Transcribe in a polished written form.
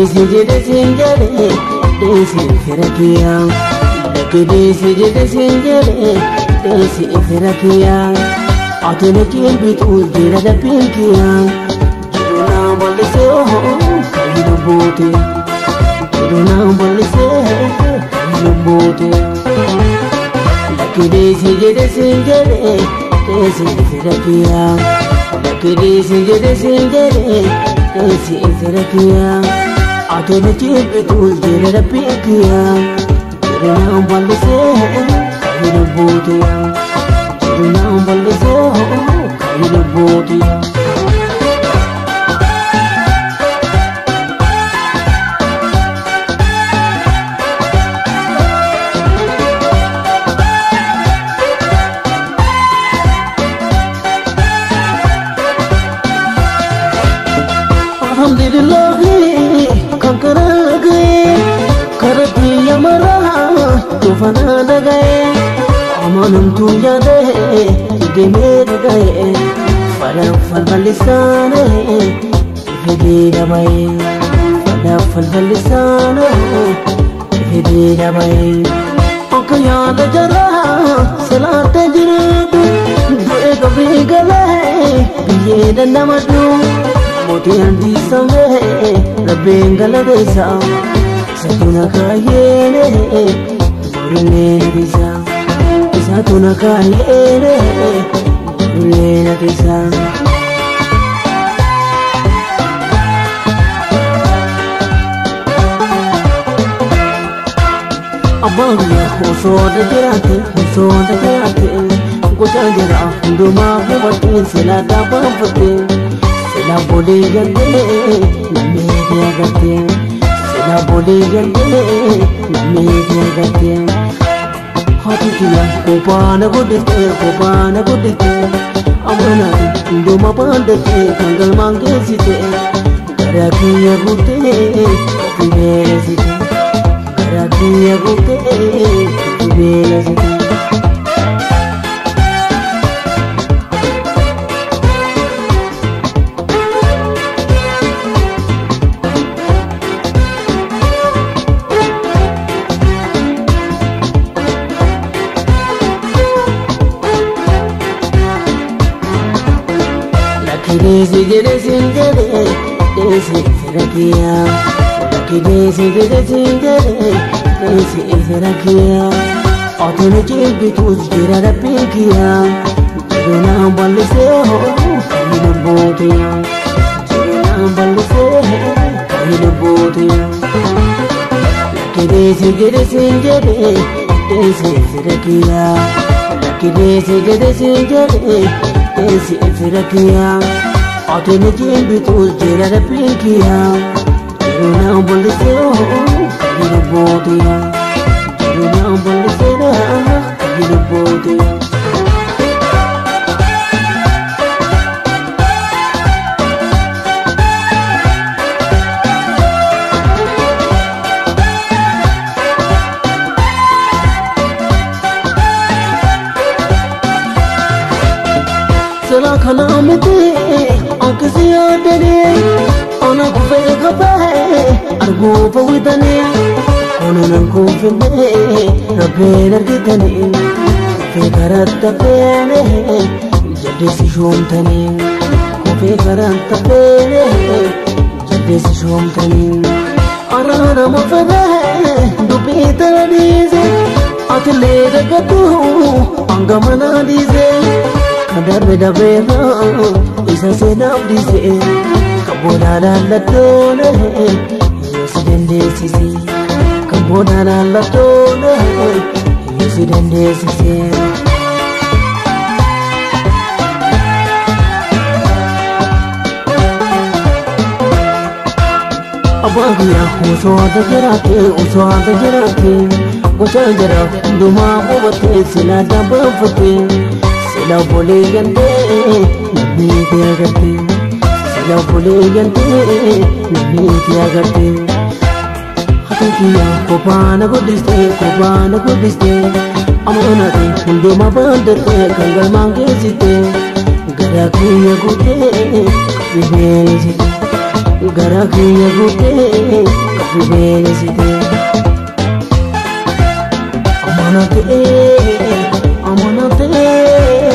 Lakki jedhe siin jedhe deesi fira kiyya. Lakki deesi jedhe siin jedhe deesi fira kiyya. Ati na jilbitu jira rabbiin kiyya. Jiru naa bal'isee kan lubbuuti. Jiru naa bal'isee kan lubbuuti. Lakki deesi jedhe siin jedhe deesi fira kiyya. Lakki deesi jedhe siin jedhe deesi fira kiyya. Ati na jilbitu jira rabbiin kiyya. Jiru naa bal'isee kan lubbuuti. Jiru naa bal'isee kan lubbuuti. Alhamdulillah kan kara gaye karati yamara tufana lagaye amanam tu yaade geme gaye fala fal balisane ifedi rabaye fala fal balisane ifedi rabaye ok yaad jara salat jiradu du'e kabhi gale biye namadu Moti andi sambe rabbiin galateessa Isatuna kaayene borullee na teessa Isatuna kaayene borullee na teessa. Abbaan guyyaa osoo adda jiraate osoo adda jiraate gochaa jira hundumaa hubattee silaa dhaabbaanfattee. Sila boleh jante namni agate Sila boleh jante namni agate Hati kiya kopana godite kopana godite Amana ndoma pandate kangal mangesite Gara kiya gute kofi Gara kiya gute kofi. Lakki deesi jedhe siin jedhe deesi fira kiyya. Lakki deesi jedhe siin jedhe deesi fira kiyya. Ati na jilbitus jira rabbiin kiyya. Jiru naa bal'isee kan lubbuuti. Jiru naa bal'isee kan lubbuuti. Lakki deesi jedhe siin jedhe deesi fira kiyya. Lakki deesi jedhe siin jedhe deesi fira kiyya. Ati na jilbitus jira rabbiin kiyya. Jiru naa bal'isee kan lubbuuti. Jiru naa bal'isee kan lubbuuti. Sila kana miti akkasi yaadani ona kufee kafee arguuf hawwitani onunan kuufine rabbiin argitani kufee karatti hafeene jaldeessi shoomtani kufee karatti hafeene jaldeessi shoomtani araarama fedhee dubbii tana dhiise atillee dagadhu hanga mana dhiise. Kadarbe dabeera isa seenaaf dhiise kan boodaan laallattoone yoo si dandeessise kan boodaan laallattoone yoo si dandeessise. Abbaan guyyaa osoo adda jiraate osoo adda jiraate gochaa jira hundumaa hubattee silaa dhaabbaanfattee. Sila boleh jante namni agate Sila boleh jante namni agate Hati kiya kopana godiste kopana godiste Amana te hunduma bandate kangal mangesite Gara kiya gute kofi beelesite Gara kiyya guutee kafi beelesitee. Amanatee amanatee.